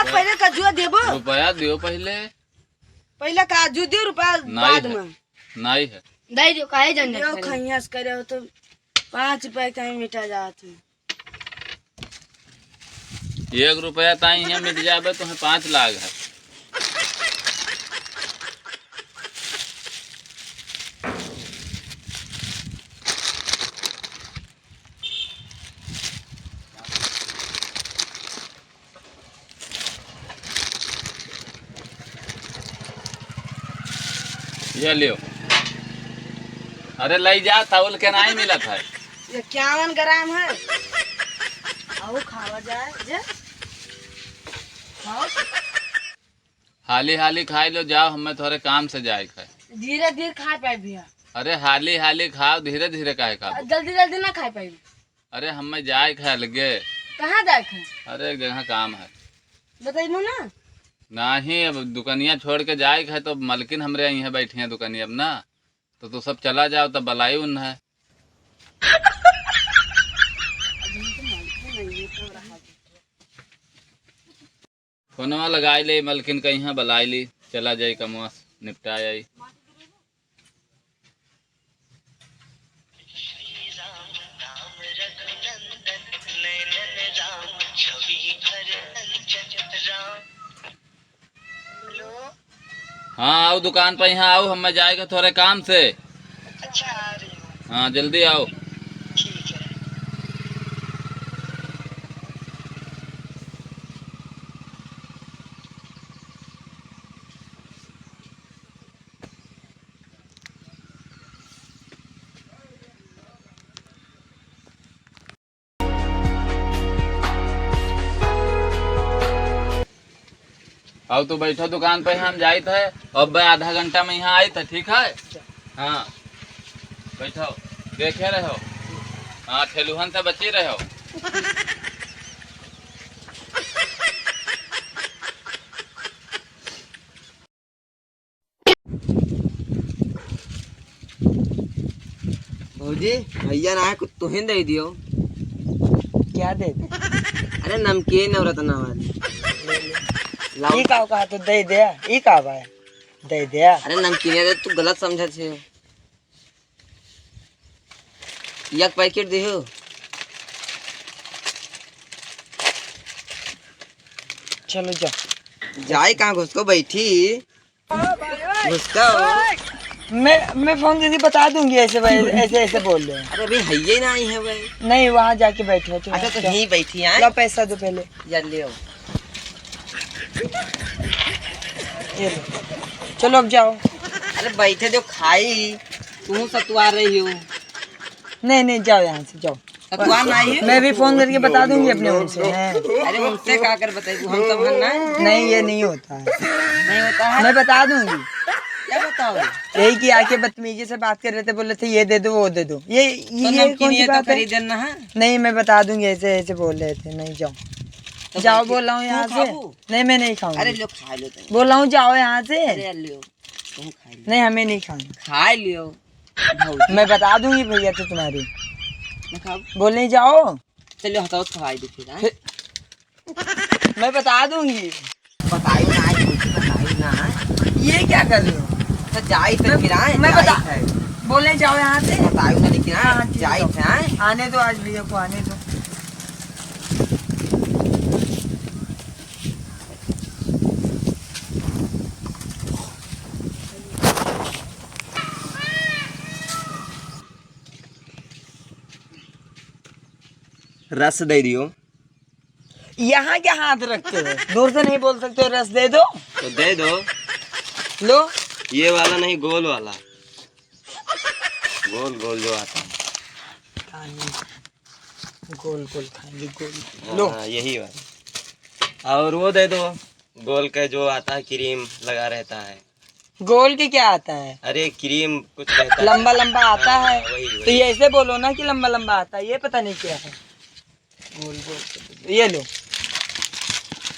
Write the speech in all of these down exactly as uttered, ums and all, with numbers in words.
पहिले काजू देबो? रुपया दियो पहिले। पहिले काजू दियो, रुपया नाई बाद है। में। नाई है। दे दियो, काहे झंझट यो करे? खइया से करे हो तो पाँच रुपया कहीं मिटा जात है। एक रुपया ताई यहाँ मिट जाबे तो है पाँच लाख है। ये लियो। अरे लई जा, तौल के नाई मिलत है। ये इक्यावन ग्राम है। आओ खावा जाए, जे। खाओ। हाली हाली खाई लो, जाओ, हमें थोड़े काम से जाए के है। धीरे धीरे खाए पाए भैया। अरे हाली हाली खाओ, धीरे धीरे काहे खाओ? जल्दी जल्दी ना खाए पाए। अरे हमें जाए के है अलगे। कहाँ जाए के है? अरे एक जगह काम है। बताइबो ना। नहीं, अब दुकनिया छोड़ के जाए के है तो मलकिन हमरे यहीं बैठी हैं दुकनिया अब ना, तो तू सब चला जाओ तब बलाई उन है। फोनवा लगाई ले, मलकिन कहीं बलाई ली, चला जाई, कमवा निपटा जाई। हेलो। हाँ, आओ दुकान पर, यहाँ आओ, हमें जाएगा थोड़े काम से। अच्छा, आ रही हूँ। हाँ, जल्दी आओ। ठीक है। अब तू बैठो दुकान पे, हम जाइत है, अब आधा घंटा में यहाँ आइत है, ठीक है? हाँ, बैठो, देखे रहो, हाँ, ठेलुहन से बची रहो। भौजी, भैया ना है, कुछ तुहिन दे दियो। क्या दे दे? अरे नमकीन और रतना वाली। ले ले। लाओ। ई का कहा तो दे दे, ई का बा? दे दे। अरे नमकीन है, तू गलत समझत है। एक पैकेट दियो। चलो जाओ। जाए कहाँ, घुसको बैठी। घुसको। मैं, मैं फोन करके बता दूंगी ऐसे भाई, ऐसे, ऐसे बोल रहे हैं। अरे अभी हइये ना आई है भाई। नहीं, वहाँ जाके बैठो, चलो, अच्छा, तो जाओ। यहीं बैठी हैं? लो पैसा दो पहले। या लियो। ये लो। चलो अब जाओ। अरे बैठे जो खाई, तू सतुआ रही हो। नहीं, नहीं, जाओ यहाँ से, जाओ। सतुआ नहीं है? मैं भी फोन करके बता दूंगी अपने उनसे, हैं। अरे उनसे का कर बताई, हम सब है ना। नहीं, ये नहीं होता है। नहीं होता है? मैं बता दूंगी। क्या बताओ? यही कि आके बदतमीजी से बात कर रहे थे, बोल रहे थे, "ये दे दो, वो दे दो।" ये, तो ये नमकीन कौन सी ये तो बात है? खरीदे ना है। नहीं, मैं बता दूंगी, ऐसे, ऐसे बोल रहे थे। नहीं, जाओ। तो जाओ, भाई, बोल रहा हूँ तू यहाँ से। खाबू? नहीं, मैं नहीं खाऊंगी। अरे, लो, खा लो तुम। बोल रहा हूँ, जाओ यहाँ से। अरे, लो, तुम खा लो। नहीं, हमें नहीं खाना। खा लियो। बहुत। मैं बता दूंगी भैया तो तुम्हारी। मैं खाऊं? बोल नहीं, जाओ। चलो, हटाओ, खवाई दो फिर, हाँ? फिर मैं बता दूंगी। बताई ना, आज कुछ बताई ना। ये क्या कर रहे हो? तो जाई तो मैं, फिर आए, मैं जाई बता, है। बोले जाओ यहाँ से। बताई ना, लेकिन आए, हाँ, ठीक जाई है। थे, आए। आने दो आज भैया को, आने दो। रस दे दियो। यहाँ क्या हाथ रखते हो? दूर से नहीं बोल सकते हो, रस दे दो। तो दे दो। लो। ये वाला नहीं, गोल वाला। गोल गोल जो आता है। खाएंगे। गोल गोल खाएंगे, गोल। हाँ, लो। हाँ, यही वाला। और वो दे दो, गोल का जो आता है, क्रीम लगा रहता है। गोल के क्या आता है? अरे, क्रीम कुछ रहता है। लंबा लंबा आता है। हाँ, वही, वही। तो ये ऐसे बोलो ना कि लंबा लंबा आता है, ये पता नहीं क्या है। गोल गोल। ये लो।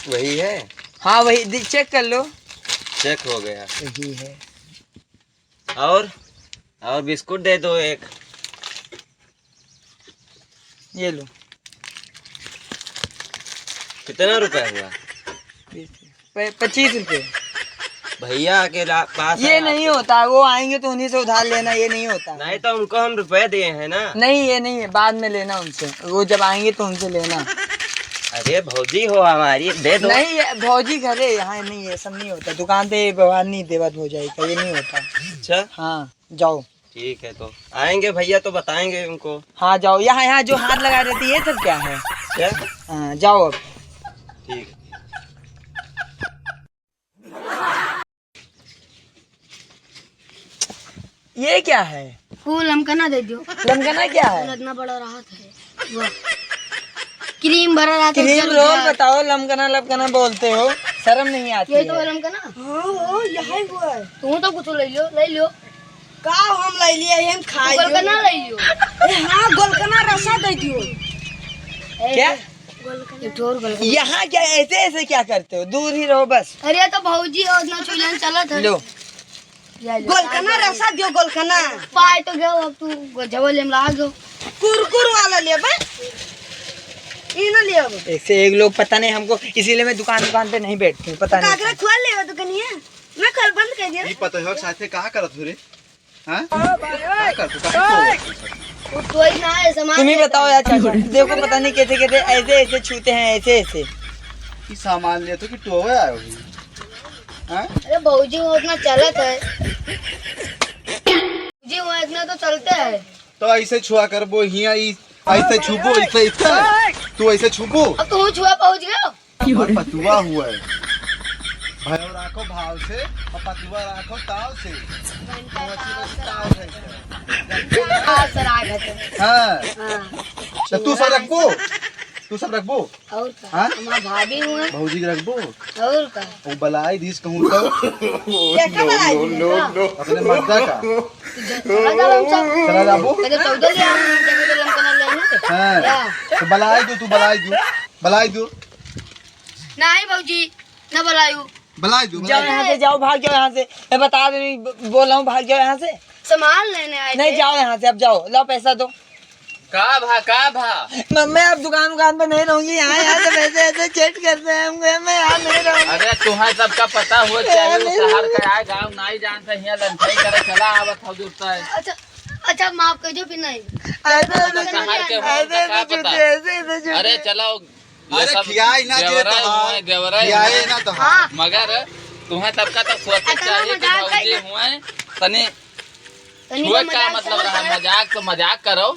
वही है? हाँ, वही, दि-, चेक कर लो। चेक हो गया। यही है। और, और बिस्कुट दे दो एक। ये लो। कितना रुपया हुआ? प-, पच्चीस रुपये। भैया के ला-, पास ये है नहीं आपके। होता, वो आएंगे तो उन्हीं से उधार लेना, ये नहीं होता। नहीं तो उनको हम रुपए दिए हैं ना। नहीं, ये नहीं है, बाद में लेना उनसे, वो जब आएंगे तो उनसे लेना। अरे भौजी हो हमारी, दे दो। नहीं, ये भौजी घरे, यहाँ नहीं, ये सब नहीं होता, दुकान पे ये व्यवहार नहीं देवत भौजाई का, ये नहीं होता। अच्छा। हाँ, जाओ। ठीक है, तो आएंगे भैया तो बताएंगे उनको। हाँ, जाओ। यहाँ, यहाँ जो हाथ लगा रहती है, ये सब क्या है? क्या? हाँ, जाओ अब। ठीक है। ये क्या है? वो लमकना दे दो। लमकना क्या है? इतना बड़ा राहत है। वाह। क्रीम भरा राहत है, क्रीम जल रोल गया। बताओ, लमकना लमकना बोलते हो, शर्म नहीं आती ये तो है? लमकना। हाँ, हाँ, यही हुआ है। तू तो कुछ ले लियो, ले लियो। का हम ले लिए, हम खाई गोलकना ले लियो। ए, हाँ, गोलकना रसा दे दियो। ए, क्या? एक ठो और गोलकना। यहाँ क्या ऐसे ऐसे क्या करते हो? दूर ही रहो बस। अरे, तो भौजी और ना चूल्हा चलत है। लो। या, या। गोलकना रसा दियो, गोलकना। पाए तो गयो, अब तू गजवा लेम ला गयो। कुरकुर वाला ले बे। ई ना ले अब। ऐसे एक लोग पता नहीं हमको, इसीलिए मैं दुकान, दुकान पे नहीं बैठती हूँ, पता तो नहीं। काकरा खुआ ले दुकानिया। मैं कल बंद कर दिया। ई पता है साथे का करत हो रे? हाँ? का करत हो? का करत हो? वो कोई ना है, सामान तुम ही लेता बताओ है। यार चाचा, देखो पता नहीं कैसे कैसे ऐसे ऐसे छूते हैं, ऐसे ऐसे। ई सामान ले तो कि टोवे आयो ही। हाँ? अरे भौजी वो इतना चलत है। भौजी वो इतना तो चलते है। तो ऐसे छुआ करबो हिया, ई ऐसे छुबो, ऐसे, ऐसे। तू ऐसे छुबो। अब तू छुआ पहुँच गयो। हमार पतुआ हुआ है। भाव राखो भाव से और पतुआ राखो ताव से। घंटा ताव से। हाँ, सर, आ गए थे। हाँ। हाँ। तो तू सब रखबो? तू सब रखबो? और का? हाँ? हमार भाभी हुआ है। भौजी के रखबो? और का? वो बलाई दिस कहूँ तो। क्या का बलाई दिस? अपने मर्दा का। चला जाओ हम सब। चला जाबो? कहते चौदह ले आओ, हम कहते लमकना ले आएंगे। हाँ। क्या? तो बलाई दो, तू बलाई दो। बलाई दो। नहीं भौजी, ना बलायू। बलाई दो, जाओ बलाई दो। यहाँ से, जाओ, भाग जाओ यहाँ से। मैं बता दे रही, ब-, बोला हूँ, भाग जाओ यहाँ से। सामान लेने आए नहीं, थे। जाओ यहाँ से, अब जाओ, लाओ पैसा दो। का भा, का भा? मम्मी, आप दुकान, दुकान पे नहीं रहूंगी, यहाँ, यहाँ सब ऐसे, ऐसे चेट करते हैं हमको, मैं यहाँ नहीं रहूंगी। अरे, तुम्हें सबका पता हो चाहिए, अरे। शहर का आए, गाँव नहीं जानते, यहाँ लंठाई करे, चला आवत हो जुटता है। अच्छा, अच्छा, माफ कर दो, फिर नहीं। अरे, तो शहर के हो, ऐसे, उनका ऐसे का पता? ऐसे, ऐसे अरे, चलो, ये अरे सब खियाई ना जे देवराई तो हुए, हाँ। देवराई खियाई हुए। ना तो हाँ। हाँ। मगर तुम्हें सबका तो सोचे अतना चाहिए कि मजाक भौजी है। हुए, तनी तनी छुए तो का मजाक मतलब समझ रहा? आया। मजाक तो मजाक करो।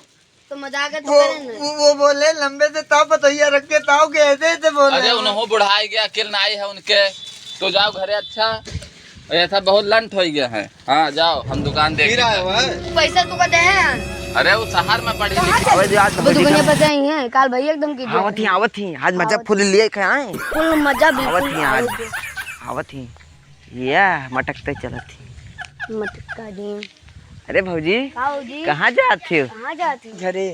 तो मजाक है तो वो, करे ना। वो, वो बोले लंबे से ताव पतोहिया रख के ताव के ऐसे ऐसे बोल अरे रहे हो। उन्हों बुढ़ाई गया, अकिल नाई है उनके, तो जाओ घरे। अच्छा, ऐसा बहुत लंठ हो गया है। हाँ, जाओ, हम दुकान देख फिर लेते आए हैं। हुआ है। पैसा तू का दे है? अरे, वो शहर में पढ़ी लिखी। अबे, जो आज वो दुकान भौजी का पैसा ही है, काल भैया एकदम की आवत ही, आवत ही, आज मजा आवत फुल लिए के आए। फुल मजा बिल्कुल आवत ही आज। आवत ही। आवत ही। या, मटकते चलत ही। मटका दे। अरे भौजी, का भौजी? कहाँ जात हो? कहाँ जात हो? घरे।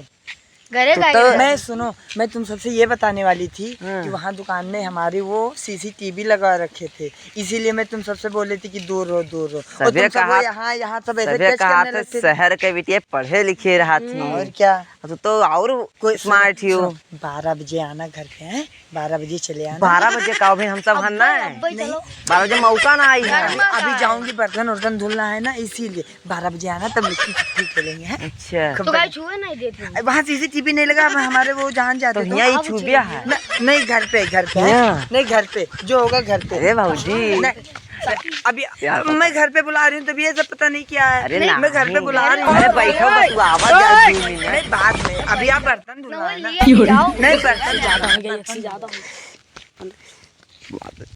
घरे तो, का तो ही मैं, सुनो, मैं तुम सबसे ये बताने वाली थी हाँ। कि वहाँ दुकान में हमारी वो सीसीटीवी लगा रखे थे, इसीलिए मैं तुम सबसे बोले थी कि दूर रहो, दूर रहो। और सबे तुम सब वो कहा, यहाँ, यहाँ सब ऐसे सबे टच कहा करने था, लगते थे। शहर के बिटिया पढ़े लिखे रहा थी। हम्म। और क्या? तो, तो और कोई सुनो, स्मार्ट ही हो। सुनो, बारह बजे आना घर पे, हैं? बारह बजे चले आना। बारह बजे का अभी हम सब हन ना। अब्बे, अब्बे नहीं। चलो। बारह बजे मौका ना आई है। अभी जाऊंगी, बर्तन उर्तन धुलना है ना, इसीलिए। बारह बजे आना, तब मिट्टी छुट्टी खेलेंगे, हैं? अच्छा। तो गाय छुए नहीं देते हैं। वहाँ सीसीटीवी नहीं लगा, अब हमारे वो जान जाते तो तो। हियाँ ही अब छुबिया है। न-, नहीं, घर पे, घर पे, हैं? हियाँ। नहीं, घर पे, जो होगा घर पे। अरे भौजी। नहीं, अभी यार, मैं घर पे बुला रही हूँ, तब ये सब पता नहीं क्या है। अरे नहीं, मैं घर पे नहीं। बुला रही हूँ। अरे बैठो, बस वो आवाज आ रही है। नहीं, बाद में, अभी आप बर्तन धुलना है ना। नहीं, बर्तन ज्यादा हो गया, एक से ज्यादा हो गया।